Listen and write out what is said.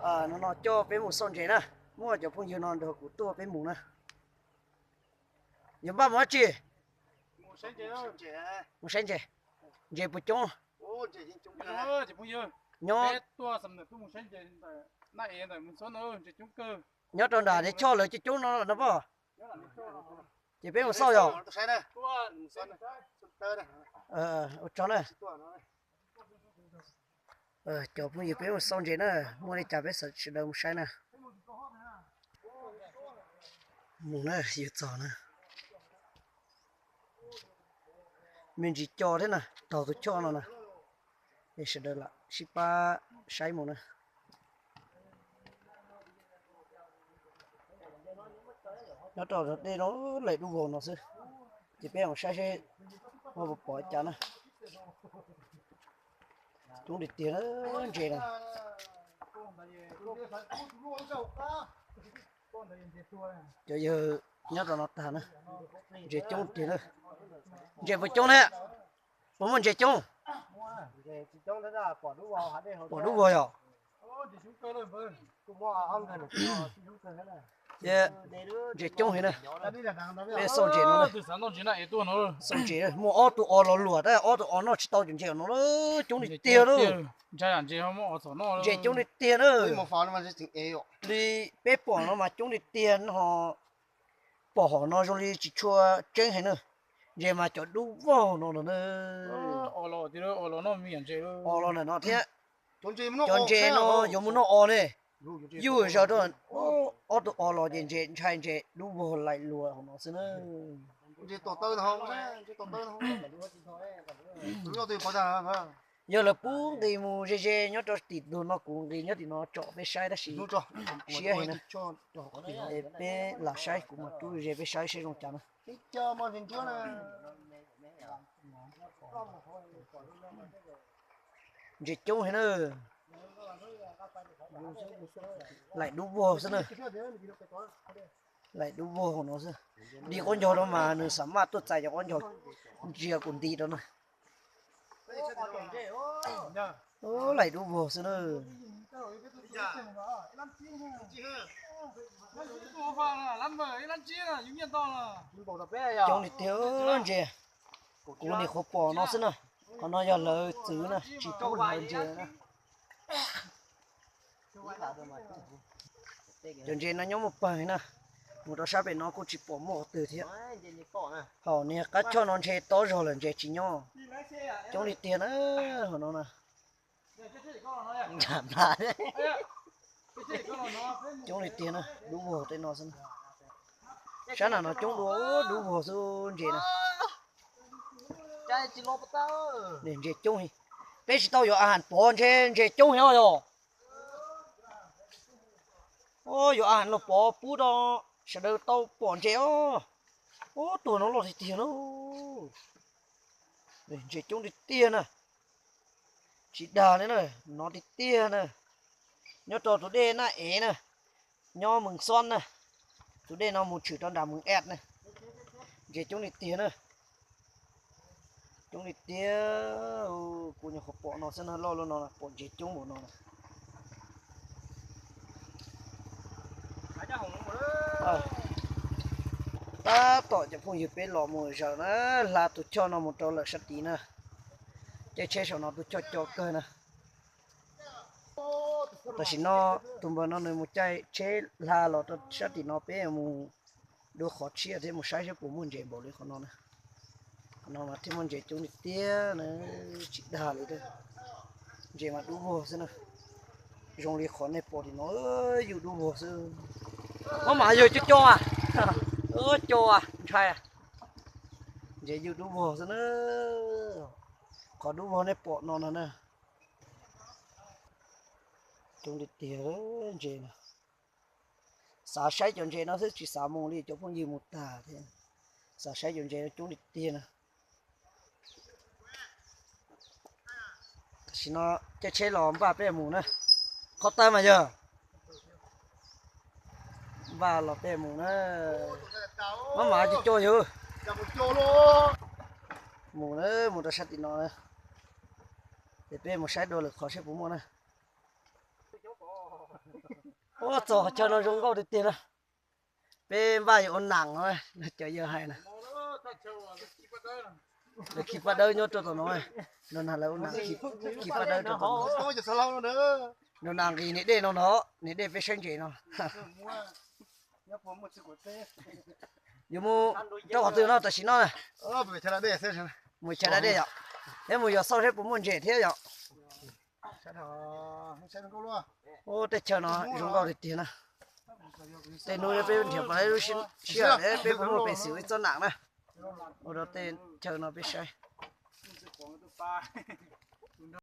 No no coj peb mus xauj ntses na, muaj cov phooj ywg no nrog kuv tuaj peb mus na. Yog npaj mus dab tsi? Mus saib ntses. Ntses puas coob? Nyob, nyob rau nram Dej Choj lawv coob coob no no pob. Ces peb mus xauj yog. Ua tsaug na. Cov phooj ywg, peb mus xauj ntses na, muaj li cas peb sawv daws mus saib na. Mus na, yus txog na. Me ntsis co thiab na, taug tus choj no na. Es sawv daws lam sib pab saib mus na. Nyob rau dej no laim dub vog no xwb. Ces peb mus saib seb ho puas pom cas na. Coob tiag tiag na, ntses na. Cov yawg nyob rau no tag na, ntses coob tiag na. Ntses puas coob thiab? Puas muaj ntses coob? Pom dub vog yom? Thiab ntses coob heev na. Peb xauj ntses no, xauj ntses muaj ob tug os los luam tab ob tug os noj tsis tau cov ntses no, coob li tiag lauj. Ntses coob li tiag na. Li peb pom no mas coob li tiag no. Pom hom no zoo li tsis tshua tseeb heev na. Ntses mas cov dub vog no no na. Os los ntawm no thiab. Cov ntses no yuav mus noj os ne. Yuj zaws rau ob tug os los ces ntses ntshai ntses dub vog laim luas hauv no xwb na. Yog lawv pub nqis mus ze ze nyob rau tim ntug no, kuv nqis nyob tim no tsom peb saib tab sis siab heev na. Peb lam saib, kuv mam rub ze peb saib seb zoo cas na. Ntses coob heev na. Laim dub vog xwb na. Laim dub vog no xwb. Dig qaub ncaug rau mas nws xam maj tuaj txais cov qaub ncaug ntsia kuv nti rau na. Laim dub vog xwb na. Coob li tiag ntses. Kuv nim qhuav pom no xwb na. Qhov no yog lawv txwv na, tsis pub lawv ntses na. Cov ntses no nyob muaj pawg na. Mus rau sab pem no kuj tsis pom muaj qhov twg thiab. Hauv niag qab choj no ntshe tob zog lawm ntses tsis nyob. Coob li tiag na, hauv no na. Coob li tiag na, dub vog tej no xwb. Sab nram no coob dua dub vog xwb ntses na. Ntses coob heev. Peb tsis tau yuav a has pov ntshe ntses coob heev os yog. Yuav a has los pov pub rau sawv daws tau pom ntses os. Ub, tuag no loj tiag tiag na. Ntses coob tiag tiag na. Tsis dag li na, no tiag tiag na. Nyob rau tus dej Naj Ev na, nyob Mees Xob na. Tus dej no mus tshwm rau nram Mees Ej na. Ntses coob li tiag na. Coob li tiag. Kuv nyuam qhuav pom no xwb na, loj loj no pom ntses coob npaum no na. Tab tom cov phooj ywg, peb los mus zaws na, hla tus choj no mus rau lawm sab tid na. Caij tsheb saum no tus choj co kawg na. Tam sim no tus npawg no nws mus caij tsheb hla los rau sab tim no, peb mus dua qhov tshiab thiab mus saib seb puas muaj ntses npaum li qhov no na. Qhov no mas thiaj muaj ntses coob li tiag na, tsis dag li. Ntses mas dub vog xwb na. Zoo li qhov nej pom tim no, yus dub vog xwb. Mab mam yog co co a, co a ntshai. Ntses yus dub vog xwb na. Qhov dub vog nej pom no no na. Coob li tiag ntses na. Xav saib cov ntses no xwb tsis xav mus li, cov phooj ywg mus tag thiab. Xav saib cov ntses no coob li tiag na. Tam sim no caij tsheb los npaj peb mus na. Qhov tawg mas yog npaj los peb mus na. Mab mam co co yus mus na, mus rau sab tim no na. Ces peb mus saib dua lwm qhov seb puas muaj na. Ua txog qhov chaw no zoo nkauj tiag tiag na. Peb npaj yuav ua nam no, cov yawg hais na. Lawv khi paj dawb nyob rau tom no, no na lawv ua nam khi paj dawb rau tom no. No na nqis niam dej no no, niam dej peb saib ntses no. Yuav mus rau qhov twg no tam sim no na? Mus chaw da dej yom, thiab mus yos xauj seb puas muaj ntses thiab yom. Ua tej chaw no zoo nkauj tiag tiag na. Tej hnub peb nrhiav pas lub sij hawm peb puas muaj peev xwm ua ib txoj nam na, ua rau tej chaw no peb saib.